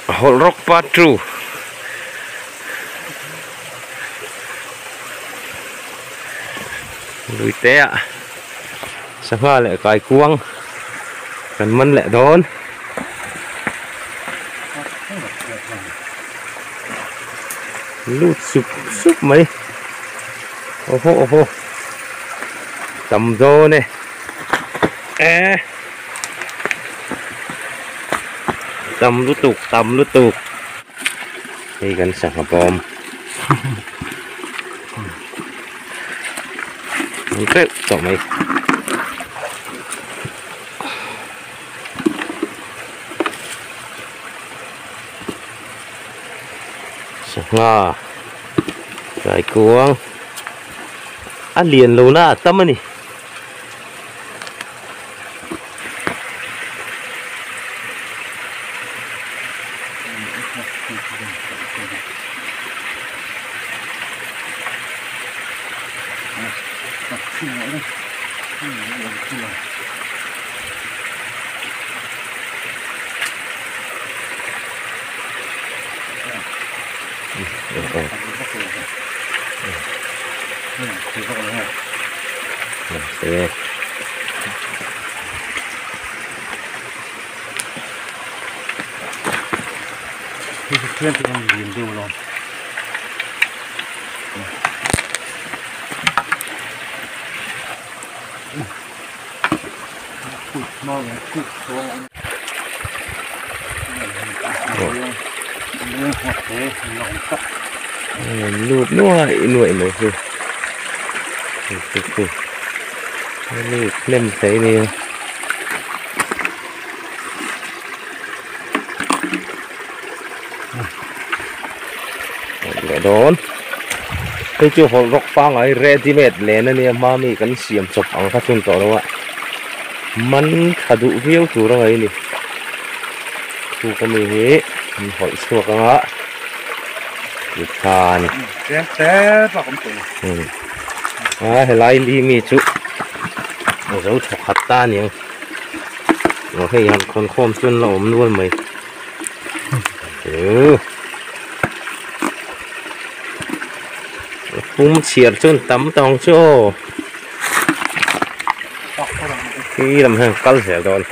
Hawlh rawk part 2. Luite ah sangha leh kaikuang kan man leh dawn. Lut sup sup mai. Awhaw awhaw. Tam dawn e. E. Tam lutuk tam lutuk. Hei kan sangha bawm. An teuh tawh mai. Sangha kaikuang a lian lo na a tam a ni. Lut nuai nuai mai hi lut hnem thei a nia. Leh dawn hei chu hawlh rawk pangai ready made len a nia hma mi kan siam chawp ang kha chun tawh lo a man tha duh viau tur a ngaih a ni chhuk ami hi an hawlh chhuak ang a tikhan a helai li mi chu a zo thawkhat ta a niang aw hei han khawn khawm chuan la awm nual mai. Pum chhiar chuan tam tawng chu aw khi lam hian kal zel dawn.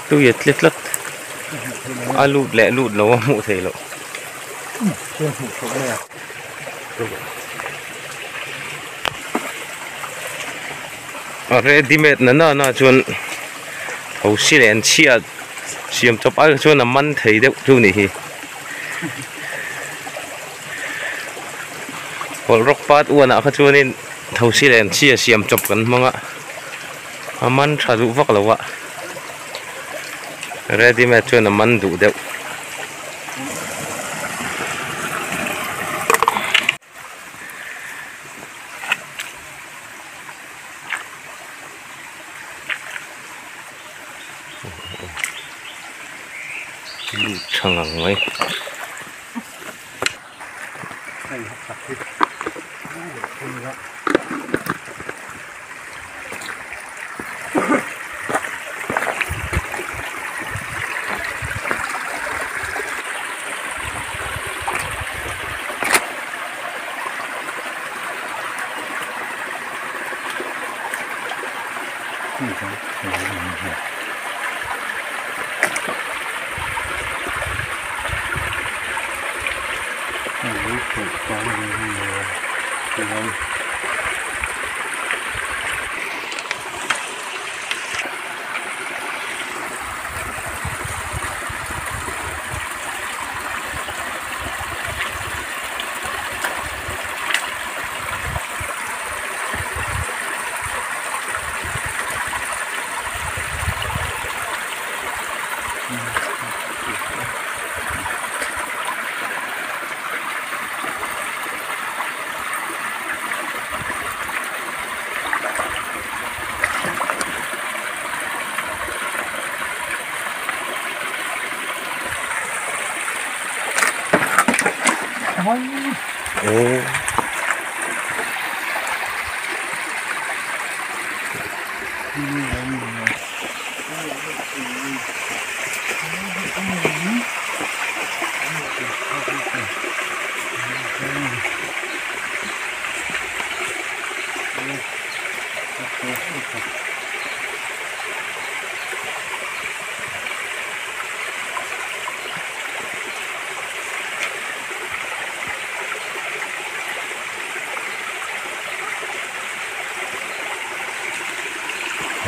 Tui a tle tlat. A lut leh lut lo a hmuh theih loh. A ready made na na na chuan thosi leh an chhiat siam chawp ai chuan a man thei deuh chu ni hi. Hawlh rawk pat uanah kha chuanin thosi leh an chhia siam chawp kan hmang a a man tha duh vak lo a. Ready made chuan a man duh deuh. Lut tha ngang mai.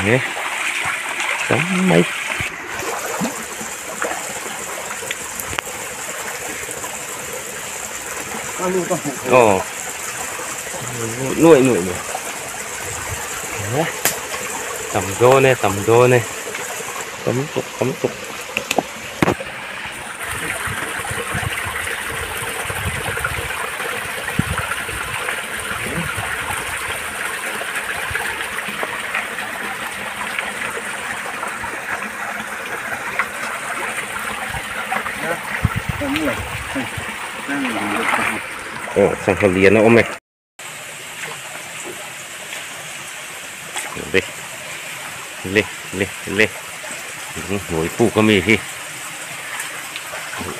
Nè, tắm mấy. Ồ, nuôi nuôi nuôi. Tầm đô nè, tầm đô nè. Tấm tục, tấm tục. Sang liền nó ôm này. Lê, lê, lê, lê. Ngồi phụ có mì hi.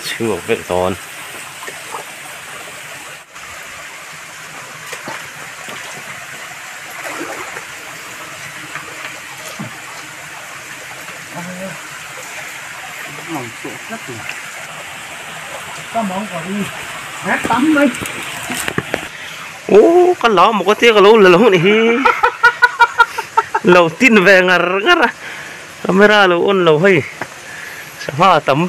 Chưa vẹn toàn. Ô, con ló một cái tiếng cái lỗ là lỗ này lầu tin về ngар ngар camera lầu ôn lầu hay sao tấm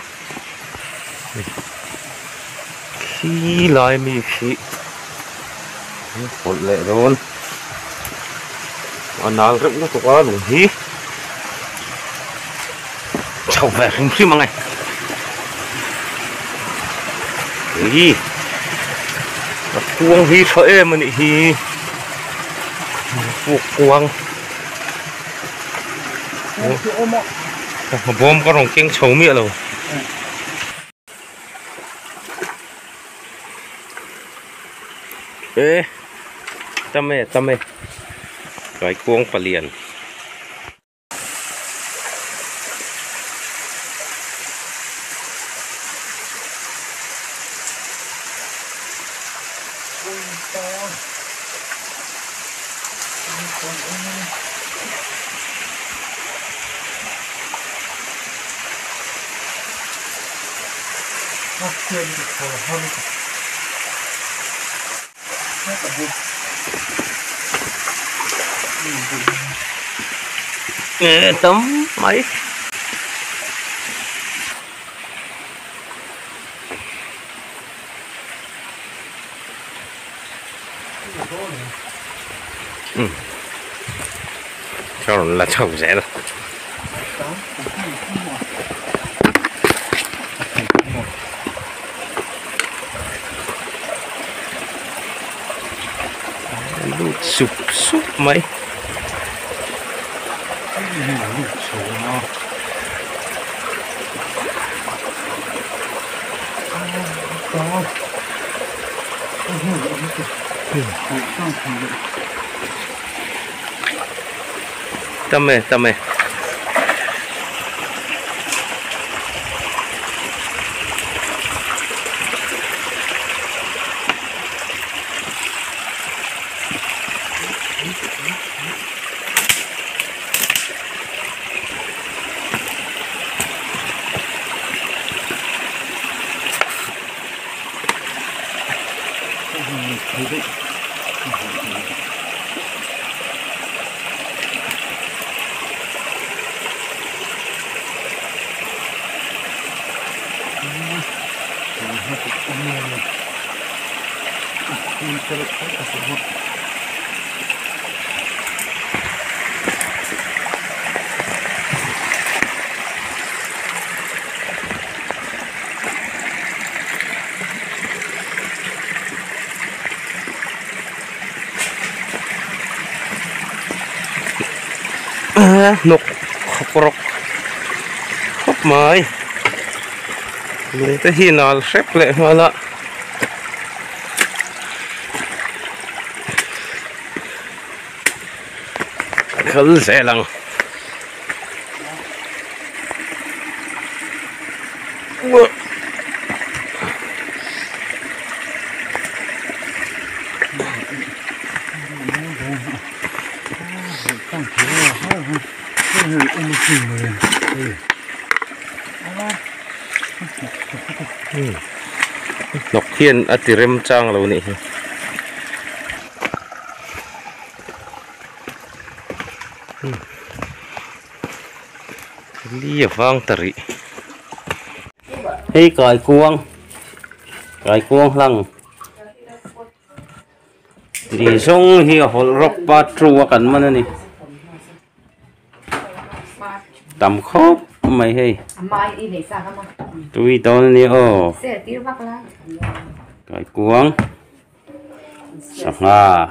khi lại mi khí một lệ luôn anh nào rất nó có đủ hí chào về không xí mà này gì cuông hi sợ em mình hi buộc cuông bom có rồng kiêng xấu miệng rồi. Ê, tâm mê tâm mê cái cuông phải liền. Nghe tấm mấy cho là trồng rẻ rồi. Sụp sụp mấy. Tâm mê, tâm mê. Nục khóc khóc mới lùng tới khi nào xếp lại hoa lạ Kal zel ang. Hnawk hian a ti remchang lo nih hi. Li a vang ta rih. Hei kaikuang kaikuang hlang tih zawng hi a hawlh rawk part two a kan man a ni. Tam khawp mai hei tui dawn a nia aw kaikuang. Sangha.